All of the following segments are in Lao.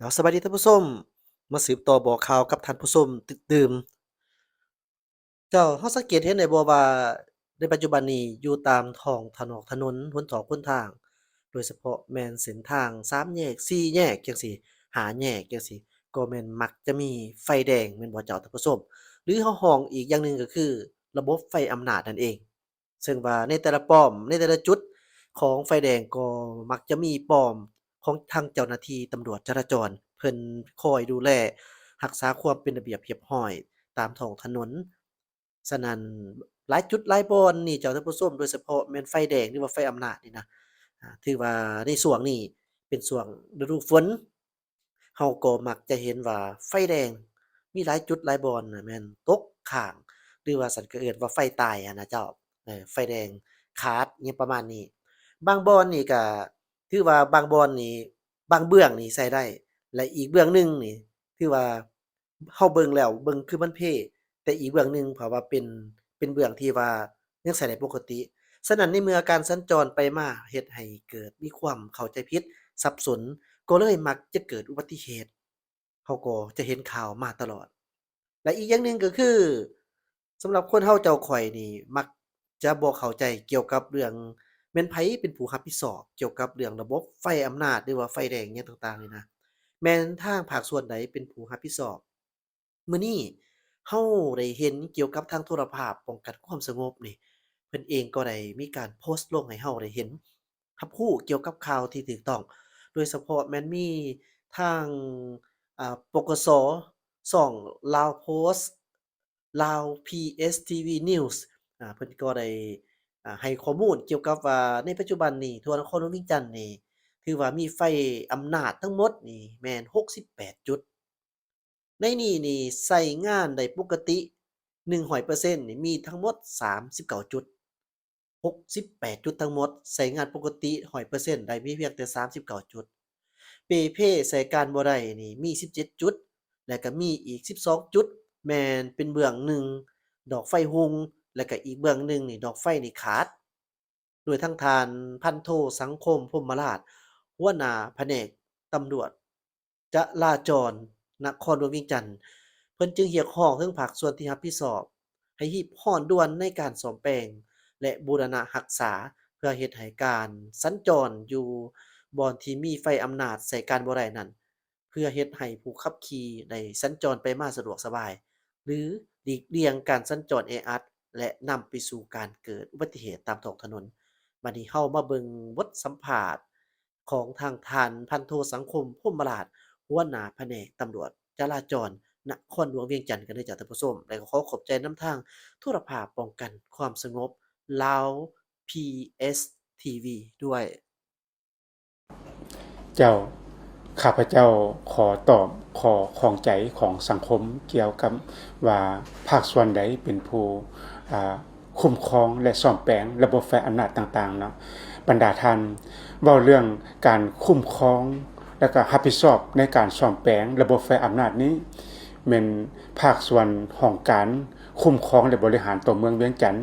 ເຈົ້າ ສະບາຍດີທ່ານຜູ້ຊົມ, ມາສືບຕໍ່ບອກຂ່າວກັບທ່ານຜູ້ຊົມຕື່ມ. ເຈົ້າ ເຮົາສັງເກດເຫັນໄດ້ບໍ່ວ່າ ໃນປັດຈຸບັນນີ້ ຢູ່ຕາມທ້ອງຖະໜົນ ຫົນສອກຫົນທາງ ໂດຍສະເພາະແມ່ນເສັ້ນທາງສາມແຍກ ສີ່ແຍກ ຈັ່ງຊີ້ ຫ້າແຍກ ຈັ່ງຊີ້ ກໍແມ່ນມັກຈະມີໄຟແດງ ແມ່ນບໍ່ເຈົ້າທ່ານຜູ້ຊົມ? ຫຼືເຮົາຮ້ອງອີກຢ່າງໜຶ່ງກໍຄື ລະບົບໄຟອຳນາດນັ້ນເອງ. ເຊິ່ງວ່າໃນແຕ່ລະປ້ອມ ໃນແຕ່ລະຈຸດຂອງໄຟແດງກໍມັກຈະມີປ້ອມຂອງທາງເຈົ້າໜ້າທີ່ຕຳຫຼວດຈະລາຈອນ ເພິ່ນຄອຍດູແລຮັກສາຄວາມເປັນລະບຽບຮຽບຮ້ອຍຕາມທ້ອງຖະໜົນ. ສະນັ້ນ ຫຼາຍຈຸດຫຼາຍບ່ອນນີ້ເຈົ້າທ່ານຜູ້ຊົມ ໂດຍສະເພາະແມ່ນໄຟແດງ ຫຼືວ່າໄຟອຳນາດນີ້ນະ ອາ ຖືວ່າໃນຊ່ວງນີ້ເປັນຊ່ວງລະດູຝົນ ເຮົາກໍມັກຈະເຫັນວ່າໄຟແດງມີຫຼາຍຈຸດຫຼາຍບ່ອນນະ ແມ່ນຕົກຄ້າງ ຫຼືວ່າຊັ້ນກໍເອີ້ນວ່າໄຟຕາຍຫັ້ນນະເຈົ້າ. ເອີ ໄຟແດງຂາດ ອີ່ຫຍັງປະມານນີ້. ບາງບ່ອນນີ້ກໍຖືວ່າບາງບ່ອນນີ້ ບາງເບື້ອງນີ້ໃຊ້ໄດ້ ແລະ ອີກເບື້ອງໜຶ່ງນີ້ຖືວ່າເຮົາເບິ່ງແລ້ວ ເບິ່ງຄືມັນເພ ແຕ່ອີກເບື້ອງໜຶ່ງເພາະວ່າເປັນ ເປັນເບື້ອງທີ່ວ່າຍັງໃຊ້ໄດ້ປົກກະຕິ. ສະນັ້ນ ໃນເມື່ອການສັນຈອນໄປມາເຮັດໃຫ້ເກີດມີຄວາມເຂົ້າໃຈຜິດ ສັບສົນ ກໍເລີຍມັກຈະເກີດອຸບັດຕິເຫດ. ເຮົາກໍຈະເຫັນຂ່າວມາຕະຫຼອດ ແລະ ອີກຢ່າງໜຶ່ງກໍຄື ສຳລັບຄົນເຮົາເຈົ້າຂ້ອຍນີ້ ມັກຈະບໍ່ເຂົ້າໃຈກ່ຽວກັບເລື່ອງ ແມ່ນໃຜເປັນຜູ້ຮັບຜິດຊອບກ່ຽວກັບເລື່ອງລະບົບໄຟອຳນາດ ຫຼືວ່າໄຟແດງຫຍັງຕ່າງໆນີ້ນະ ແມ່ນທາງພາກສ່ວນໃດເປັນຜູ້ຮັບຜິດຊອບ? ມື້ນີ້ເຮົາໄດ້ເຫັນກ່ຽວກັບທາງໂທລະພາບປ້ອງກັນຄວາມສະຫງົບນີ້ ເພິ່ນເອງກໍໄດ້ມີການໂພສລົງໃຫ້ເຮົາໄດ້ເຫັນ ຮັບຮູ້ກ່ຽວກັບຂ່າວທີ່ຖືກຕ້ອງ ໂດຍສະເພາະແມ່ນມີທາງ ອາ ປກສ ຊ່ອງລາວໂພສ ລາວ ພີເອສ ທີວີ ນິວສ໌ ອາ ເພິ່ນກໍໄດ້ ອາ ໃຫ້ຂໍ້ມູນກ່ຽວກັບວ່າ ໃນປັດຈຸບັນນີ້ ທົ່ວນະຄອນຫຼວງວຽງຈັນນີ້ ຖືວ່າມີໄຟອຳນາດທັງໝົດນີ້ແມ່ນຫົກສິບແປດຈຸດ. ໃນນີ້ນີ້ໃຊ້ງານໄດ້ປົກກະຕິ ໜຶ່ງຮ້ອຍເປີເຊັນນີ້ ມີທັງໝົດສາມສິບເກົ້າຈຸດ. ຫົກສິບແປດຈຸດທັງໝົດໃຊ້ງານປົກກະຕິຮ້ອຍເປີເຊັນ ໄດ້ມີພຽງແຕ່ສາມສິບເກົ້າຈຸດ. ເປ່ເພໃຊ້ການບໍ່ໄດ້ນີ້ມີສິບເຈັດຈຸດ ແລະ ກໍມີອີກສິບສອງຈຸດ ແມ່ນເປັນເບື້ອງໜຶ່ງດອກໄຟຮຸ່ງ ແລະ ກໍອີກເບື້ອງໜຶ່ງນີ້ດອກໄຟນີ້ຂາດ. ໂດຍທາງທ່ານ ພັນໂທ ສັງຄົມ ພົມມະລາດ ຫົວໜ້າພະແນກຕຳຫຼວດ ຈະລາຈອນນະຄອນຫຼວງວຽງຈັນ ເພິ່ນຈຶ່ງຮຽກຮ້ອງເຖິງພາກສ່ວນທີ່ຮັບຜິດຊອບ ໃຫ້ຮີບຮ້ອນດ່ວນໃນການສ້ອມແປງ ແລະ ບູລະນະຮັກສາ ເພື່ອເຮັດໃຫ້ການສັນຈອນຢູ່ບ່ອນທີ່ມີໄຟອຳນາດໃຊ້ການບໍ່ໄດ້ນັ້ນ ເພື່ອເຮັດໃຫ້ຜູ້ຂັບຂີ່ໄດ້ສັນຈອນໄປມາສະດວກສະບາຍ ຫຼື ຫຼີກລ່ຽງການສັນຈອນແອອັດ ແລະ ນຳໄປສູ່ການເກີດອຸບັດຕິເຫດຕາມທ້ອງຖະໜົນ. ບັດນີ້ເຮົາມາເບິ່ງບົດສຳພາດ ຂອງທາງທ່ານ ພັນໂທ ສັງຄົມ ພົມມະລາດ ຫົວໜ້າພະແນກຕຳຫຼວດຈະລາຈອນນະຄອນຫຼວງວຽງຈັນກັນເດີເຈົ້າທ່ານຜູ້ຊົມ ແລະ ກໍຂໍຂອບໃຈນຳທາງໂທລະພາບປ້ອງກັນຄວາມສະຫງົບລາວ ພີເອສ ທີວີ ດ້ວຍ. ເຈົ້າ ຂ້າພະເຈົ້າຂໍຕອບຂໍ້ຂ້ອງໃຈຂອງສັງຄົມກ່ຽວກັບວ່າພາກສ່ວນໃດເປັນຜູ້ ອາ ຄຸ້ມຄອງ ແລະ ສ້ອມແປງລະບົບໄຟອຳນາດຕ່າງໆເນາະ. ບັນດາທ່ານ ເວົ້າເລື່ອງການຄຸ້ມຄອງ ແລະ ກໍຮັບຜິດຊອບໃນການສ້ອມແປງລະບົບໄຟອຳນາດນີ້ ແມ່ນພາກສ່ວນຫ້ອງການຄຸ້ມຄອງ ແລະ ບໍລິຫານຕົວເມືອງວຽງຈັນ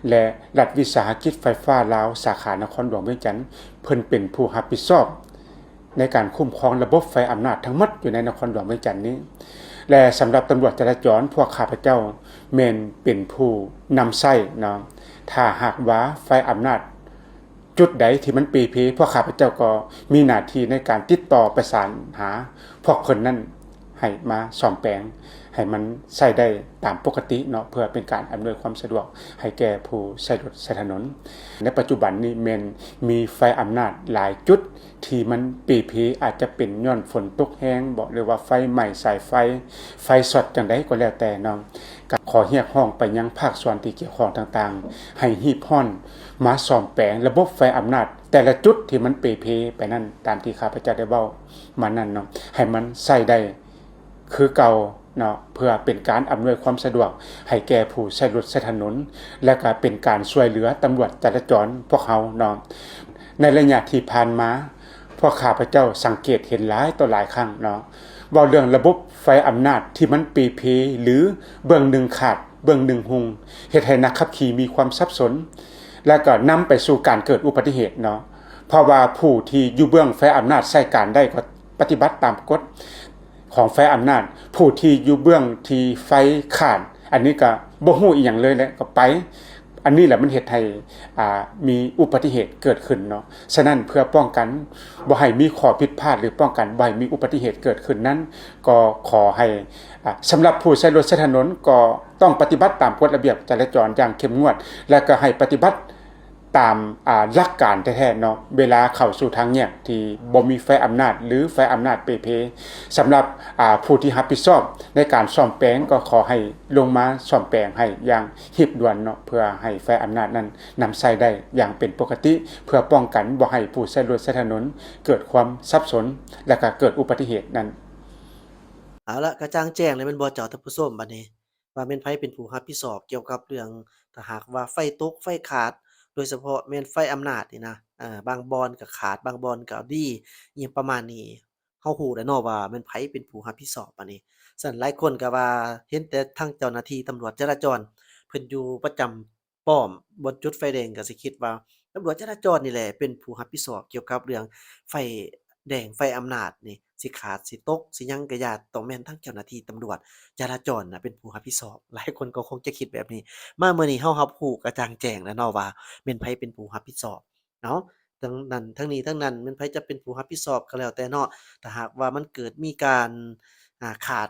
ແລະ ລັດວິສາຫະກິດໄຟຟ້າລາວ ສາຂານະຄອນຫຼວງວຽງຈັນ ເພິ່ນເປັນຜູ້ຮັບຜິດຊອບ ໃນການຄຸ້ມຄອງລະບົບໄຟອຳນາດທັງໝົດຢູ່ໃນນະຄອນຫຼວງວຽງຈັນນີ້ ແລະ ສຳລັບຕຳຫຼວດຈະລາຈອນ ພວກຂ້າພະເຈົ້າແມ່ນເປັນຜູ້ນຳໃຊ້ເນາະ. ຖ້າຫາກວ່າໄຟອຳນາດຈຸດໃດທີ່ມັນເປ່ເພ ພວກຂ້າພະເຈົ້າກໍມີໜ້າທີ່ໃນການຕິດຕໍ່ປະສານຫາພວກເພິ່ນນັ້ນ ໃຫ້ມາສ້ອມແປງໃຫ້ມັນໃຊ້ໄດ້ຕາມປົກກະຕິເນາະ ເພື່ອເປັນການອຳນວຍຄວາມສະດວກໃຫ້ແກ່ຜູ້ໃຊ້ລົດໃຊ້ຖະໜົນ. ໃນປັດຈຸບັນນີ້ແມ່ນມີໄຟອຳນາດຫຼາຍຈຸດ ທີ່ມັນເປ່ເພ ອາດຈະເປັນຍ້ອນຝົນຕົກແຮງບໍ ຫຼືວ່າໄຟໄໝ້ສາຍໄຟ ໄຟຊັອດຈັ່ງໃດກໍແລ້ວແຕ່ເນາະ. ກໍຂໍຮຽກຮ້ອງໄປຍັງພາກສ່ວນທີ່ກ່ຽວຂ້ອງຕ່າງໆ ໃຫ້ຮີບຮ້ອນມາສ້ອມແປງລະບົບໄຟອຳນາດແຕ່ລະຈຸດທີ່ມັນເປ່ເພໄປນັ້ນ ຕາມທີ່ຂ້າພະເຈົ້າໄດ້ເວົ້າມານັ້ນເນາະ ໃຫ້ມັນໃຊ້ໄດ້ຄືເກົ່າເນາະ ເພື່ອເປັນການອຳນວຍຄວາມສະດວກໃຫ້ແກ່ຜູ້ໃຊ້ລົດໃຊ້ຖະໜົນ ແລະ ກໍເປັນການຊ່ວຍເຫຼືອຕຳຫຼວດຈະລາຈອນພວກເຮົາເນາະ. ໃນໄລຍະທີ່ຜ່ານມາ ພວກຂ້າພະເຈົ້າສັງເກດເຫັນຫຼາຍຕໍ່ຫຼາຍຄັ້ງເນາະ ເວົ້າເລື່ອງລະບົບໄຟອຳນາດທີ່ມັນເປ່ເພ ຫຼື ເບື້ອງໜຶ່ງຂາດ ເບື້ອງໜຶ່ງຮຸ່ງ ເຮັດໃຫ້ນັກຂັບຂີ່ມີຄວາມສັບສົນ ແລະ ກໍນຳໄປສູ່ການເກີດອຸບັດຕິເຫດເນາະ. ເພາະວ່າຜູ້ທີ່ຢູ່ເບື້ອງໄຟອຳນາດໃຊ້ການໄດ້ກໍ ປະຕິບັດຕາມກົດຂອງໄຟອຳນາດ, ຜູ້ທີ່ຢູ່ເບື້ອງທີ່ໄຟຂາດ ອັນນີ້ກໍບໍ່ຮູ້ອີ່ຫຍັງເລີຍແຫຼະ ກໍໄປ. ອັນນີ້ແຫຼະມັນເຮັດໃຫ້ ອ່າ ມີອຸບັດຕິເຫດເກີດຂຶ້ນເນາະ. ສະນັ້ນເພື່ອປ້ອງກັນບໍ່ໃຫ້ມີຂໍ້ຜິດພາດ ຫຼື ປ້ອງກັນບໍ່ໃຫ້ມີອຸບັດຕິເຫດເກີດຂຶ້ນນັ້ນ ກໍຂໍໃຫ້ ອ່າ ສຳລັບຜູ້ໃຊ້ລົດໃຊ້ຖະໜົນ ກໍຕ້ອງປະຕິບັດຕາມກົດລະບຽບຈະລາຈອນຢ່າງເຂັ້ມງວດ ແລະ ກໍໃຫ້ປະຕິບັດ ຕາມ ອ່າ ຫຼັກການແທ້ໆເນາະ, ເວລາເຂົ້າສູ່ທາງແຍກທີ່ບໍ່ມີໄຟອຳນາດ ຫຼື ໄຟອຳນາດເປ່ເພ. ສຳລັບ ອ່າ ຜູ້ທີ່ຮັບຜິດຊອບໃນການສ້ອມແປງ ກໍຂໍໃຫ້ລົງມາສ້ອມແປງໃຫ້ຢ່າງຮີບດ່ວນເນາະ, ເພື່ອໃຫ້ໄຟອຳນາດນັ້ນນຳໃຊ້ໄດ້ຢ່າງເປັນປົກກະຕິ ເພື່ອປ້ອງກັນບໍ່ໃຫ້ຜູ້ໃຊ້ລົດໃຊ້ຖະໜົນເກີດຄວາມສັບສົນ ແລະ ກໍເກີດອຸບັດຕິເຫດນັ້ນ. ເອົາລະ ກະຈ່າງແຈ້ງແລ້ວແມ່ນບໍ່ເຈົ້າທ່ານຜູ້ຊົມ? ບັດນີ້ ວ່າແມ່ນໃຜເປັນຜູ້ຮັບຜິດຊອບກ່ຽວກັບເລື່ອງ ຖ້າຫາກວ່າໄຟຕົກໄຟຂາດ ໂດຍສະເພາະແມ່ນໄຟອຳນາດນີ້ນະ, ເອີ ບາງບ່ອນກໍຂາດ ບາງບ່ອນກໍດີ ອີ່ຫຍັງປະມານນີ້ ເຮົາຮູ້ແລ້ວເນາະວ່າແມ່ນໃຜເປັນຜູ້ຮັບຜິດຊອບ. ອັນນີ້ ສະນັ້ນຫຼາຍຄົນກໍວ່າເຫັນແຕ່ທາງເຈົ້າໜ້າທີ່ຕຳຫຼວດຈະລາຈອນ ເພິ່ນຢູ່ປະຈຳປ້ອມບ່ອນຈຸດໄຟແດງ ກໍຊິຄິດວ່າ ຕຳຫຼວດຈະລາຈອນນີ້ແຫຼະເປັນຜູ້ຮັບຜິດຊອບກ່ຽວກັບເລື່ອງໄຟແດງໄຟອຳນາດນີ້ ຊິຂາດ ຊິຕົກ ຊິຫຍັງກະຢ່າ ຕ້ອງແມ່ນທາງເຈົ້າໜ້າທີ່ຕຳຫຼວດຈະລາຈອນນະເປັນຜູ້ຮັບຜິດຊອບ. ຫຼາຍຄົນກໍຄົງຈະຄິດແບບນີ້. ມາມື້ນີ້ເຮົາຮັບຮູ້ກະຈ່າງແຈ້ງແລ້ວເນາະວ່າແມ່ນໃຜເປັນຜູ້ຮັບຜິດຊອບເນາະ. ທັງນັ້ນ ທັງນີ້ທັງນັ້ນ ແມ່ນໃຜຈະເປັນຜູ້ຮັບຜິດຊອບກໍແລ້ວແຕ່ເນາະ, ຖ້າຫາກວ່າມັນເກີດມີການ ອາ ຂາດ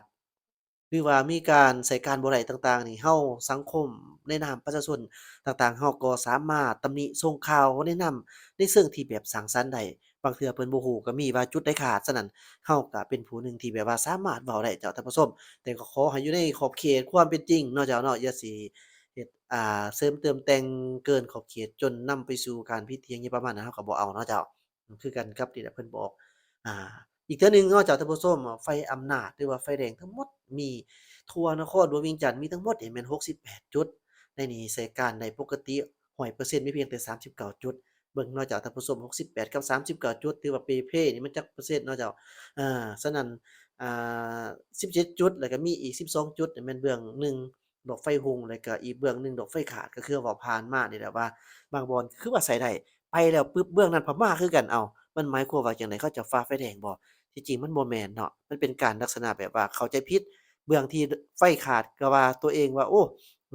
ຫຼືວ່າມີການໃຊ້ການບໍ່ໄດ້ຕ່າງໆນີ້ ເຮົາ ສັງຄົມໃນນາມປະຊາຊົນຕ່າງໆ ເຮົາກໍສາມາດຕຳໜິສົ່ງຂ່າວແນະນຳໃນເຊີງທີ່ແບບສ້າງສັນໄດ້. ບາງເທື່ອເພິ່ນບໍ່ຮູ້ກໍມີວ່າຈຸດໃດຂາດ, ສະນັ້ນເຮົາກໍເປັນຜູ້ໜຶ່ງທີ່ແບບວ່າສາມາດເວົ້າໄດ້ເຈົ້າທ່ານຜູ້ຊົມ, ແຕ່ກໍຂໍໃຫ້ຢູ່ໃນຂອບເຂດຄວາມເປັນຈິງເນາະເຈົ້າເນາະ, ຢ່າຊິເຮັດ ອ່າ ເສີມເຕີມແຕ່ງເກີນຂອບເຂດຈົນນຳໄປສູ່ການຜິດຖຽງຫຍັງປະມານນັ້ນ ເຮົາກໍບໍ່ເອົາເນາະເຈົ້າ. ຄືກັນກັບທີ່ເພິ່ນບອກ. ອ່າ ອີກເທື່ອໜຶ່ງເນາະເຈົ້າທ່ານຜູ້ຊົມ, ໄຟອຳນາດ ຫຼືວ່າໄຟແດງທັງໝົດມີທົ່ວນະຄອນຫຼວງວຽງຈັນມີທັງໝົດນີ້ແມ່ນຫົກສິບແປດຈຸດ, ໃນນີ້ໃຊ້ການໄດ້ປົກກະຕິຮ້ອຍເປີເຊັນ ມີພຽງແຕ່ສາມສິບເກົ້າຈຸດ. ເບິ່ງເນາະເຈົ້າທ່ານຜູ້ຊົມ, ຫົກສິບແປດກັບສາມສິບເກົ້າຈຸດ ຖືວ່າເປເພນີ້ມັນຈັກເປີເຊັນເນາະເຈົ້າ? ເອີ ສະນັ້ນ ອ່າ ສິບເຈັດຈຸດ ແລ້ວກໍມີອີກສິບສອງຈຸດ ແມ່ນເບື້ອງໜຶ່ງ ດອກໄຟຮຸ່ງ ແລ້ວກະອີກເບື້ອງໜຶ່ງດອກໄຟຂາດ. ກໍຄືເວົ້າຜ່ານມານີ້ແຫຼະວ່າ ບາງບ່ອນຄືວ່າໃຊ້ໄດ້ ໄປແລ້ວປຶບ ເບື້ອງນັ້ນພັດມາຄືກັນ. ເອົ້າ ມັນໝາຍຄວາມວ່າຈັ່ງໃດ? ເຂົາເຈົ້າຝ່າໄຟແດງບໍ່? ທີ່ຈິງມັນບໍ່ແມ່ນເນາະ, ມັນເປັນການລັກສະນະແບບວ່າເຂົ້າໃຈຜິດ. ເບື້ອງທີ່ໄຟຂາດກໍວ່າຕົວເອງວ່າ ໂອ້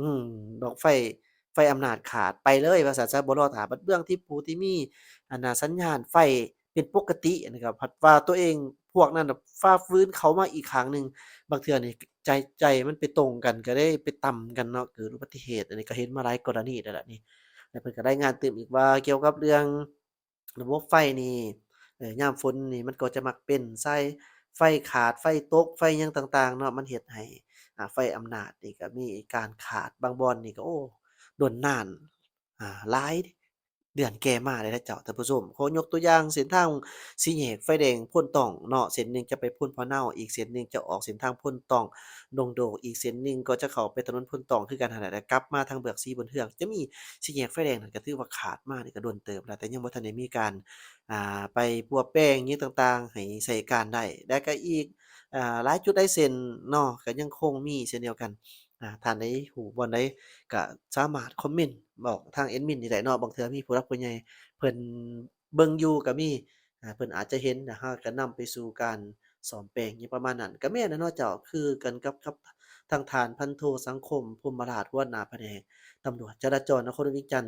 ອືມ ດອກໄຟ ໄຟອຳນາດຂາດ ໄປເລີຍວ່າຊັ້ນຊະ, ບໍ່ລໍຖ້າ. ບັດເບື້ອງທີ່ຜູ້ທີ່ມີ ອັນນ່າ ສັນຍານໄຟ ເປັນປົກກະຕິ, ອັນນີ້ກໍພັດວ່າຕົວເອງ ພວກນັ້ນນະ ຝ່າຝືນເຂົ້າມາອີກຂ້າງໜຶ່ງ. ບາງເທື່ອນີ້ໃຈ ໃຈມັນໄປຕົງກັນ ກໍໄດ້ໄປຕຳກັນເນາະ, ເກີດອຸບັດຕິເຫດ. ອັນນີ້ກໍເຫັນມາຫຼາຍກໍລະນີແລ້ວລະນີ້. ແລ້ວເພິ່ນກໍລາຍງານຕື່ມອີກວ່າ ກ່ຽວກັບເລື່ອງລະບົບໄຟນີ້ ເອີ ຍາມຝົນນີ້ມັນກໍຈະມັກເປັນສາຍໄຟຂາດ ໄຟຕົກ ໄຟຫຍັງຕ່າງໆເນາະ, ມັນເຮັດໃຫ້ ອາ ໄຟອຳນາດນີ້ກໍມີການຂາດ. ບາງບ່ອນນີ້ກໍ ໂອ້ ດົນນານ ອາ ຫຼາຍ ເດືອນແກ່ມາໄດ້ແລ້ວເຈົ້າທ່ານຜູ້ຊົມ. ຂໍຍົກຕົວຢ່າງເສັ້ນທາງສີ່ແຍກໄຟແດງໂພນຕ້ອງເນາະ, ເສັ້ນໜຶ່ງຈະໄປໂພນພະເນົາ, ອີກເສັ້ນໜຶ່ງຈະອອກເສັ້ນທາງໂພນຕ້ອງ ດົງໂດກ, ອີກເສັ້ນໜຶ່ງກໍຈະເຂົ້າໄປຖະໜົນໂພນຕ້ອງຄືກັນຫັ້ນແຫຼະ, ແລ້ວກັບມາທາງເບືອກສີບົນເຮືອງ. ຈະມີສີ່ແຍກໄຟແດງນັ້ນ ກໍຖືວ່າຂາດມານີ້ກໍດົນເຕີບແລ້ວ, ແຕ່ຍັງບໍ່ທັນໄດ້ມີການ ອ່າ ໄປປົວແປງຫຍັງຕ່າງໆໃຫ້ໃຊ້ການໄດ້. ແລ້ວກໍອີກ ອ່າ ຫຼາຍຈຸດຫຼາຍເສັ້ນເນາະ ກໍຍັງຄົງມີເຊັ່ນດຽວກັນ. ອ່າ ທ່ານໃດຮູ້ບ່ອນໃດກໍສາມາດຄອມເມັນບອກທາງແອດມິນນີ້ໄດ້ເນາະ, ບາງເທື່ອມີຜູ້ຫຼັກຜູ້ໃຫຍ່ເພິ່ນເບິ່ງຢູ່ກໍມີ, ອ່າ ເພິ່ນອາດຈະເຫັນ ແລ້ວເຮົາກໍນຳໄປສູ່ການສ້ອມແປງຫຍັງປະມານນັ້ນ. ກໍແມ່ນແຫຼະເນາະເຈົ້າ, ຄືກັນກັບ ກັບທາງທ່ານພັນໂທ ສັງຄົມ ພົມມະລາດ ຫົວໜ້າພະແນກຕຳຫຼວດຈະລາຈອນນະຄອນຫຼວງວຽງຈັນ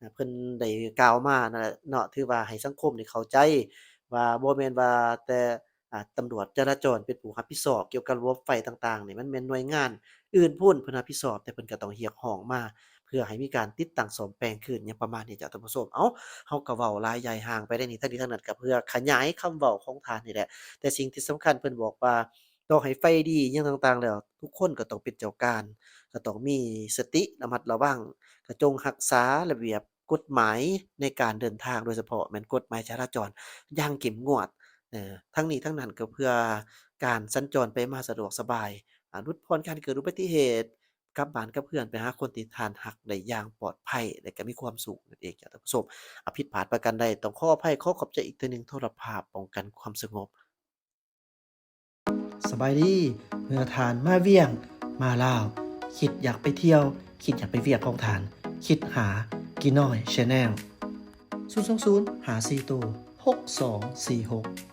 ອ່າ ເພິ່ນໄດ້ກ່າວມານັ້ນແຫຼະເນາະ, ຖືວ່າໃຫ້ສັງຄົມໄດ້ເຂົ້າໃຈວ່າ ບໍ່ແມ່ນວ່າແຕ່ ອ່າ ຕຳຫຼວດຈະລາຈອນເປັນຜູ້ຮັບຜິດຊອບກ່ຽວກັບລະບົບໄຟຕ່າງໆນີ້, ມັນແມ່ນໜ່ວຍງານອື່ນພຸ້ນເພິ່ນຮັບຜິດຊອບ, ແຕ່ເພິ່ນກໍຕ້ອງຮຽກຮ້ອງມາເພື່ອໃຫ້ມີການຕິດຕັ້ງສ້ອມແປງຄືນຫຍັງປະມານນີ້ເຈົ້າທ່ານຜູ້ຊົມ. ເອົ້າ ເຮົາກໍເວົ້າຫຼາຍໃຫຍ່ຫ່າງໄປໄດ້ນີ້, ທັງນີ້ທັງນັ້ນກໍເພື່ອຂະຫຍາຍຄຳເວົ້າຂອງທ່ານນີ້ແຫຼະ. ແຕ່ສິ່ງທີ່ສຳຄັນເພິ່ນບອກວ່າ ຕໍ່ໃຫ້ໄຟດີຫຍັງຕ່າງໆແລ້ວ ທຸກຄົນກໍຕ້ອງເປັນເຈົ້າການ, ກໍຕ້ອງມີສະຕິລະມັດລະວັງ, ກໍຈົ່ງຮັກສາລະບຽບ ກົດໝາຍໃນການເດີນທາງ, ໂດຍສະເພາະແມ່ນກົດໝາຍຈະລາຈອນຢ່າງເຂັ້ມງວດ. ເອີ ທັງນີ້ທັງນັ້ນກໍເພື່ອການສັນຈອນໄປມາສະດວກສະບາຍ, ອາ ຫຼຸດຜ່ອນການເກີດອຸບັດຕິເຫດ, ກັບບ້ານກັບເຮືອນ, ໄປຫາຄົນທີ່ທ່ານຮັກໄດ້ຢ່າງປອດໄພ ແລະ ກໍມີຄວາມສຸກນັ້ນເອງເຈົ້າທ່ານຜູ້ຊົມ. ອາ ຜິດພາດປະການໃດຕ້ອງຂໍອະໄພ, ຂໍຂອບໃຈອີກເທື່ອໜຶ່ງ. ໂທລະພາບປ້ອງກັນຄວາມສະຫງົບ. ສະບາຍດີ, ເມື່ອທ່ານມາວຽງ, ມາລາວ, ຄິດຢາກໄປທ່ຽວ, ຄິດຢາກໄປວຽກຂອງທ່ານ, ຄິດຫາກີນ້ອຍ Channel ສູນສອງສູນ ຫ້າສີ່ໂຕ ຫົກສອງສີ່ຫົກ.